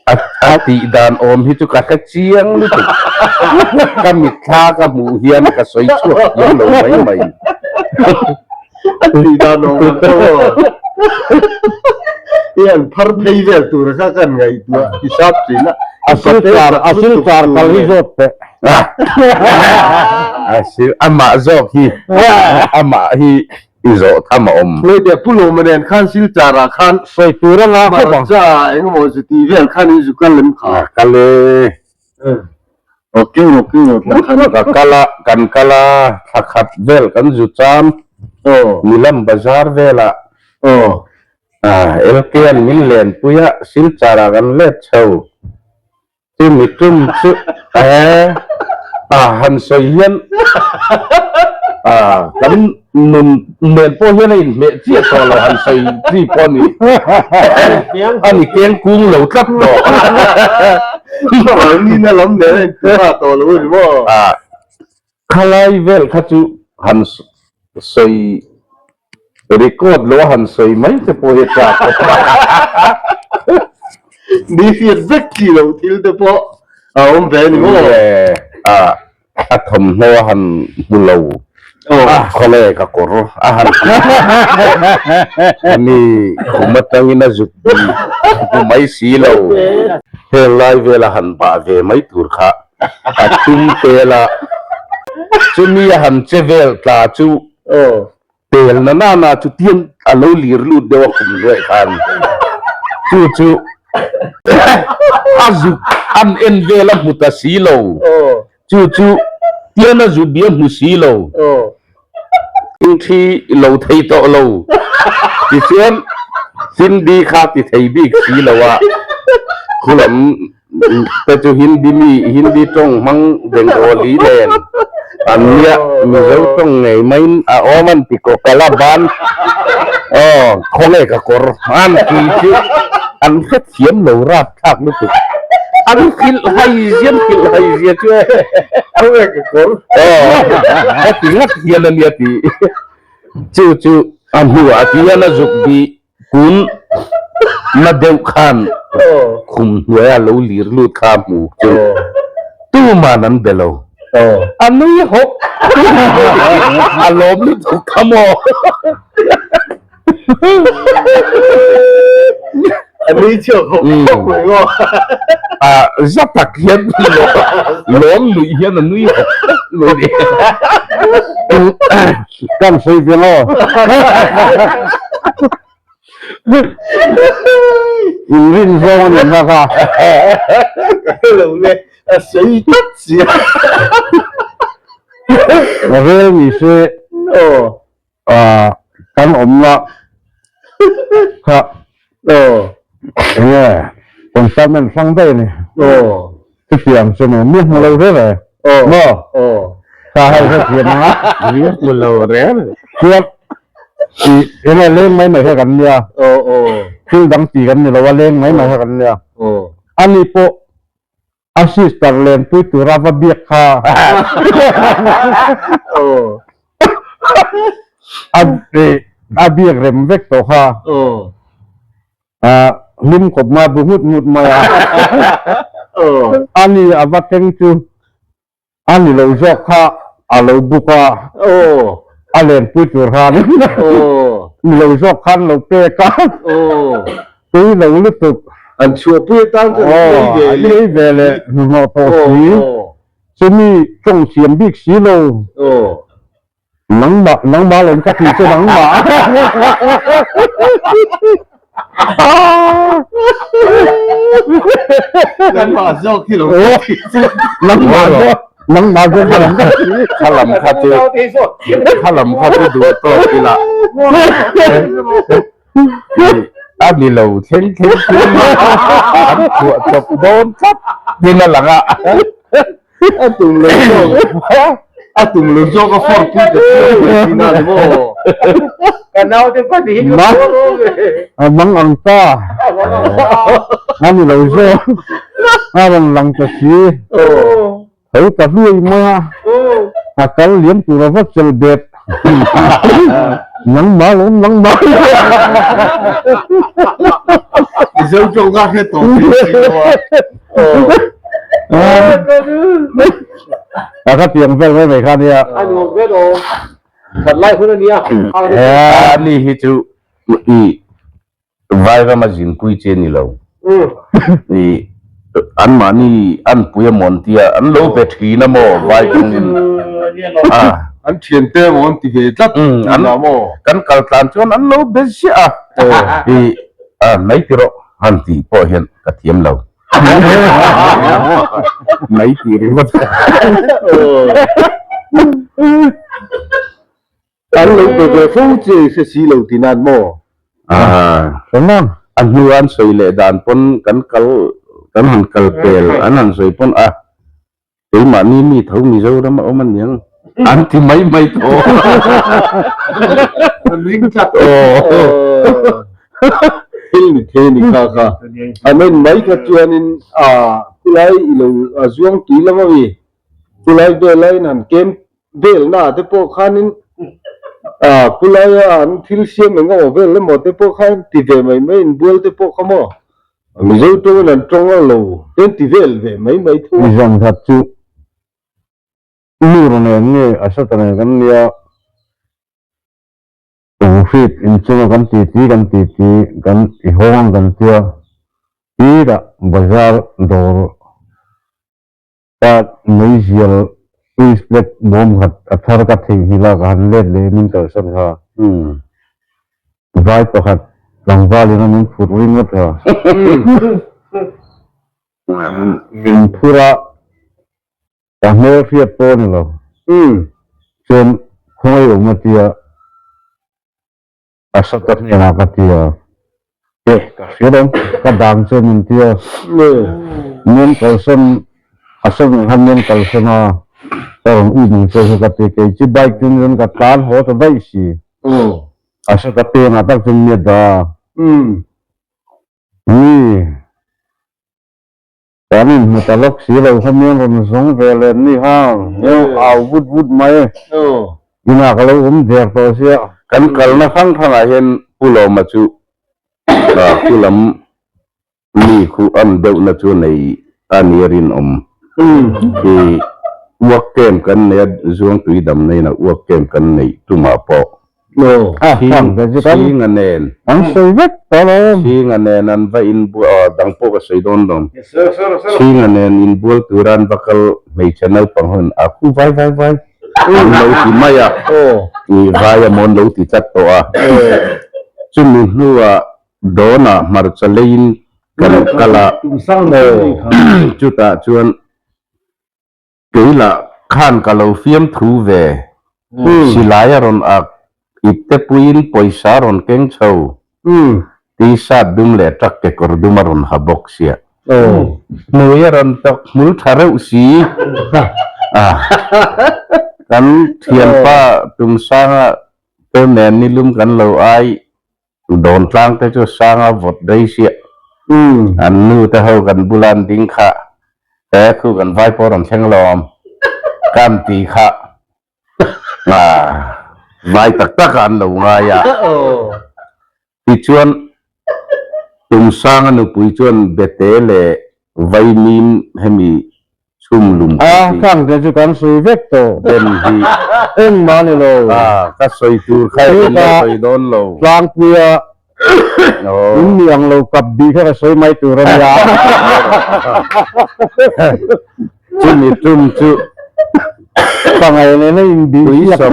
A tih dan awm hi chu ka hre chiang lutuk. Ka mitthla ka hmuh hian ka sawi chhuak thiam lo mai mai. A tih dan awm ang kha maw? I han phar phei vel tur kha kan ngaihtuah hisap thin a. A silchar a silchar kal hi zawt teh. A sil amah zawk hi amah hi I zawh tham a awm. Hmeichhe Pu Lawma nen khan Silchar ah khan sawi tur anga khawp ang. Hmarcha engemaw zu tih vel khan in zu kal lem kha. A kal e. Ok ok ok khan. Ka kal a, kan kal a, thla khat vel kan zu cham. Aw. Milam bazar velah. Aw. LK an min lenpui a, Silchar ah kan let chho. Chumi tum chu eh a han sawi hian a kan nun nen pawh hian a inhmeh chiah tawh lo han sawi chi pawh a ni a ni keng kung lo tlat tawh. Nina lam nen a intuha tawh lo a ni maw? A khalai vel kha chu han sawi Record lo a han sawi mai te pawh hi a chak khawp a. Ni hriat vek chi lo thil te pawh a awm ve a ni maw? Nge a a thawmhnaw a han hmu lo a khawle ka kawr a han ti ani khum atangin a zuk hmu mai si lo. Heng lai vel a han bah ve mai tur kha a tum tel a, chumi a han che vel tla chu Tel na nana chu tiang a lo lir lut deuh a khum hnuai khan chu chu A zuk an en vel a hmu ta si lo. Chu chu tian a zut bia hmu si lo. Thingthi lo thei tawh lo. Tichuan Hindi kha ti thei bik si lo a. Khulam te chu Hindi mi Hindi tawng hmang Bengali nen an nia Mizo tawng ngei maiin a awm an ti kawk a la ban aw khawnge ka kawr an ti chu an hrethiam lo rapthlak lutuk an hrilh hai zia an hrilh hai zia chu e khawnge ka kawr aw heti ngat hian a nia ti chu chu a hnuah hian a zuk bih Kun na deuh khan khum hnuaia lo lir lut kha a hmu chu tuman an be lo. A nui hawk a lawm lutuk kha maw. A nui chhuak hawk hawk mai maw. A za tak hian lawm nuih hian a nui hawk hawk mai ni. Kan sawi ve maw? Inrin zawng a nih bak a. Ka hre lo le, a sawi tlat si a. Rel ni se kan awmna kha enge consignment hrang daih a ni. Chutiang chu maw mi hmu lo reng e maw kha hei hrethiam ang a mi hmu lo reng chuan i enge leng mai mai kha kan nia thil dang ti kan ni lo a leng mai mai kha kan nia ani pawh a sister lenpui tura va biak kha a biak rem vek tawh kha. A hlim kawp mai a bu ngut ngut mai a. Ani a va keng chu a ni lo zawk kha a lo buk a, a lenpui tur khan ni lo zawk khan lo pek a, tui lo lutuk. An chhuahpui atan chuan an lei ve leh. An lei ve leh hnuhnawh tawh si, chumi tawng siam bik si lo. Nangmah, nangmah lo in ka ti chu nangmah. Nangmah zawk hi lo ka ti chu. Nangmah zawk, nangmah zawk hi lo ka ti. Kha lam kha chu, kha lam kha chu duh tawk ila. A ni lo thleng thleng thleng an phuah chawp dawn tlat tin a lang a. A tum lo zawk a tum lo zawk a fork pui ta chiang mai thin a ni maw? Ka naute pahnih hi ka pawh rawh ve. A mang ang ta. A ni lo zawk. A rawn lang ta si. Tho ta hluai mai a. A kal liam tur a va chel bet. Nangmah lawm nangmah. Mizo tawng ka hre tawh thei si lo a. A ka piang vel mai mai kha nia. A nuam vel aw. That lai hun a nia. A ni hi chu i Vairama zinpui chi a ni lo. I anmahni an pui a mawn tia an lo be thin a maw vai tawngin. An thiante maw an ti ve tlat thin a maw. Kan kal tlan chuan an lo be ziah a. I a mai ti rawh han tih pawh hian ka thiam lo. Mai tih ringawt. An lo pe ve fo che i hre si lo ti nan maw? A hnu an sawi leh dan pawn kan kal kan han kal pel an han sawi pawn a keimahni mi tho Mizoram a awm aniang an ti mai mai tawh. An ring tlat. Thil ni thei ni kha kha. Amen mai kha chuanin a khulai i lo zuang tui lam ami khulai velaiin han kem Velna te pawh khanin ah khulaia an thil siam eng emaw vel emaw te pawh khan ti ve mai mai inbual te pawh kha maw Mizo tawngin an tawng a lo te an ti vel ve mai mai tho a. Mizang khat chu nu nen nge a sata nen kan nia Hrip inchunga kan titi kan titi kan i hawng ang kan tia tirah bazar dawr Ka meizial switch plate bawm khat a thar ka theihnghilh a, ka han let leh min kalsan kha. Vai pakhat Tlangval in a min phur ringawt a. Min phur a, ka hmel hriat pawh a ni lo. Chuan khawngaih awm a tia, a sata hnenah ka ti a, Eh, ka hria dawn, ka dang chu min ti a. Min kalsan, a sawn ang khan min kalsan a, ka rawn um ang che chu ka ti, kei chu bike chu ni ka tlan haw ta daih si. A sata pengah tak chuan mi a dah a. Ui. Kan inhmu ta lawk si lo kha mian rawn zawng ve leh an ni kha, hmel au vut vut mai. Inah ka lo awm der tawh sia. Kan kalna hrang hrangah hian Pu Lawma chu khu lam mi khu am deuhna chu nei a ni a rinawm. I uak kem kan nei a, Zuangtui dam neiin a uak kem kan neih tumah pawh Chhinga nen. An sawi vek tawh lo. Chhinga nen an va inbual, aw dang pawh ka sawi dawn lo. Chhinga nen inbual tura an va kal hmeichhe naupang ho in a khu vai vai vai an lo ti mai a, i vai a maw an lo ti tlat tawh a. Chumi hnuah dawnah hmarcha leiin kan kal a, chutah chuan Kei lah khan ka lo fiam thu ve. Silai a rawn ak, ip te puiin pawisa a rawn keng chho. T-shirt dum leh truck kekawr dum a rawn ha bawk sia. Hmui a rawn tawk hmul tha reuh si. Kan thianpa Tumsanga te nen nilum kan lo ai Dawn tlang te chu sang a vawt rei siah. An nu te ho kan bula an ding kha he khu kan vai pawh rawn thleng lawm kan ti kha vai tak tak ah an lo ngai a. Tichuan Tumsanga nupui chuan bete leh Vaimim hemi chhum lum A, khang te chu kan sawi vek tawh. Den hi. Engmah ni lo. A, ka sawi tur kha Chu in la ka sawi dawn lo. Tlangpuia in ni ang lo kap bih kha ka sawi mai tur a nia. Chumi tum chu. Pangai nena in bih Pui sawp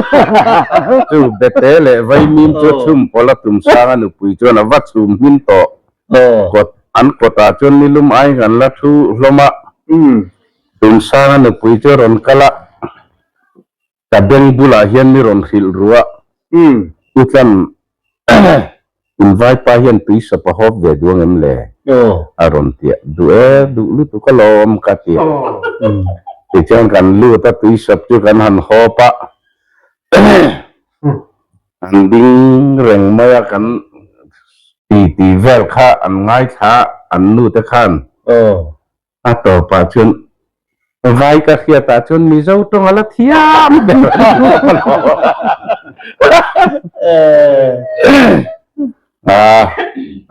chu bete leh vaimim chu chhum pawlh a tum sang a nupui chuan a va chhum hmin tawh. Kawt an kawtah chuan nilum aiin kan la thu hlawm a, Tumsanga nupui chu a rawn kal a, ka beng bulah hian mi rawn hrilh ru a, U Tlan, invaipa hian tui sawp a hawp ve duang em le? a rawn ti a, Duh e, duh lutuk alawm ka ti a, tichuan kan lut a, tui sawp chu kan han hawp a, An ding reng mai a, kan titi vel kha an ngaithla an nu te khan a tawpah chuan vai ka hriatah chuan Mizo tawng a la thiam ber a,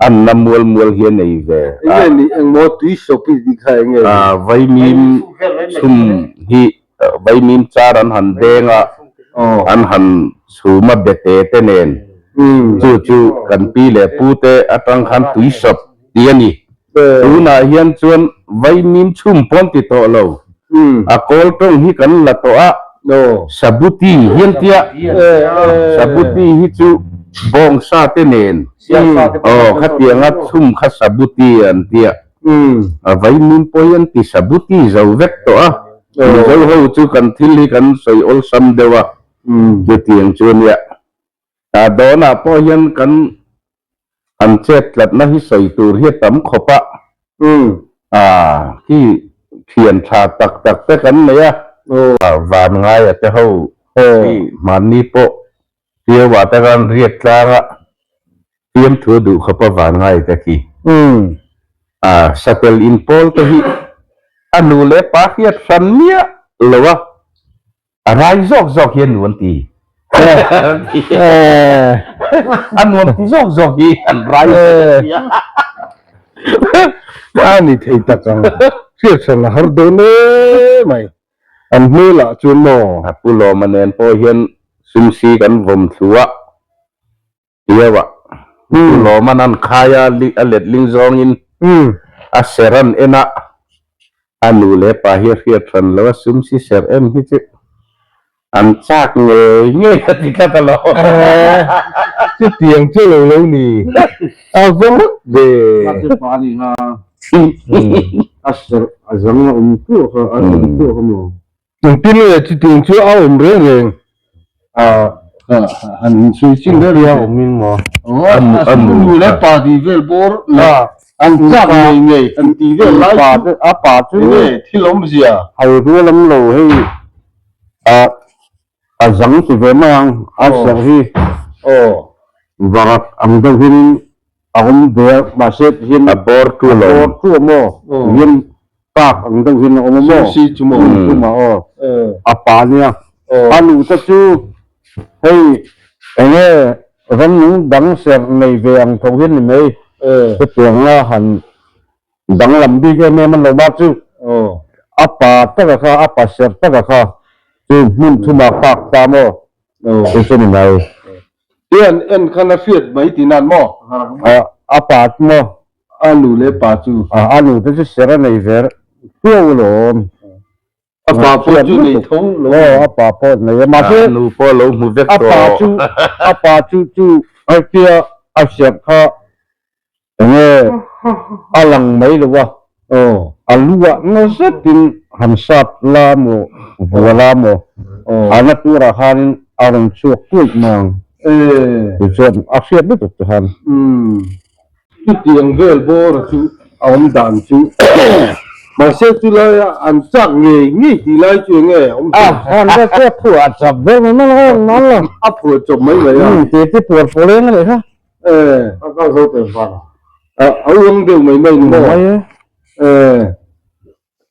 an na mual mual hi a nei ve a. Enge ni engmaw tui sawp i tih kha enge ni? Vaimim chhum hi Vaimim char an han deng a, an han chhum a bete te nen. Chu chu kan pi leh pu te atang khan tui sawp ti a ni. Tunah hian chuan vaimim chhum pawn ti tawh lo. A kawl tawng hi kan la tawh a, sabuti hian tia. Sabuti hi chu bawngsa te nen, aw khatianga chhum kha sabuti an tia. A vaimim pawh hi an ti sabuti zo vek tawh a, Mizo ho chu kan thil hi kan sawi awlsam deuh a, chutiang chu ania. A dawnah pawh hian kan an chet tlatna hi sawi tur hi a tam khawp a, a khi thian tha tak tak te kan nei a, van ngaia te ho hi hmanni pawh Tiauah te khan riak tlang a, Fiamthu a duh khawp a van ngai te khi. A satel in pawl te hi a nu leh pa hriat hran miah lo a, a rai zawk zawk hi a nuam ti. A nuam ti zawk zawk hi an rai zawk a nia. A ni thei tak ang, hriat hran a har dawn e mai. An hmelah chuan maw? A pu Lawma nen pawh hian sumsi kan vawm thlu a. Tio a, Pu Lawman an khai a, a letling zawngin a ser an en a, a nu leh pa hi a hriat hran lo a, sum si ser em hi chu an chak ngei ngei a ti tlat alawm. Chutiang chu lo lo ni. A va mak ve. A te pa ni kha. A serh a zang a awm tluah kha a awm tluah kha maw. Engtin nge chutiang chu a awm reng reng? A han sawi chin ber a awm in maw? A nu leh pa tih vel bawr la an chak ngei ngei an tih vel lai chu a pa chu enge thil awmzia? Hai rual awm lo hei a a zang ti ve mai ang a serh hi varak ang deuh hian a awm ve a mahse tihian a bawr tu lo a bawr tu a maw tihian kak ang deuh hian a awm a maw si chu maw chuma aw a pa nia a nu te chu hei enge rannung dang serh nei ve ang tho hian ni mai hetiang a han danglam bik em em an lo bak chu a pa taka kha a pa serh taka kha chu hmun thuma kak ta maw chu chu ni mai. Hian en khan a hriat mai tih nan maw? A pa chu maw? A nu leh pa chu. A nu te chu ser a nei ve hruau alawm. A pa pawh chu nei tho lo. Aw a pa pawh nei a mahse. A nu pawh lo hmu vek tawh. A pa chu a pa chu chu hetia a serh kha Enge a lang mai lo a, a lu ah na zetin han sat la maw, vua la maw, a na turah khanin a rawn chhuak tuaih mai ang. Tichuan a hriat lutuk chu khan. Chutiang vel bawra chu a awm dan chu mahse chulaia an chak ngei ngei tih lai chu enge awm A, han vel chu a phuah chawp vel mai mai lo a, a phuah chawp mai mai a. Tih te puar pawleng a nih kha. Eh, a kal zo tel far a. A a uang deuh mai mai ni maw? Mai e. Eh,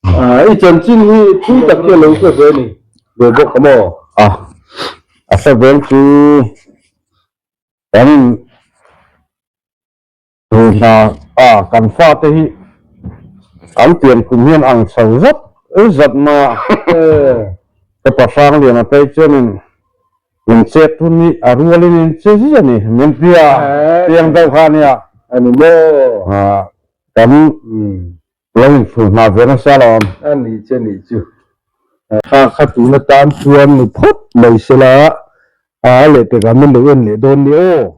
a i chanchin hi thui tak hi a lo hre ve ni. Ve bawk a maw? A, a hre vel chu kan in hna a kan fate hi an pian kum hian ang chho zat zat mai a. Eh. Ka pahrang lian a phei chuanin Min chet hun hi a rualin in che zia ni, min tia piang deuh kha ania. A ni maw? Kan lo inchhul hna ve nasa lo awm. A ni che nih chu. Kha kha tuna tan chuan ni phawt mai sela, a lehpekah min lo en leh dawn ni aw.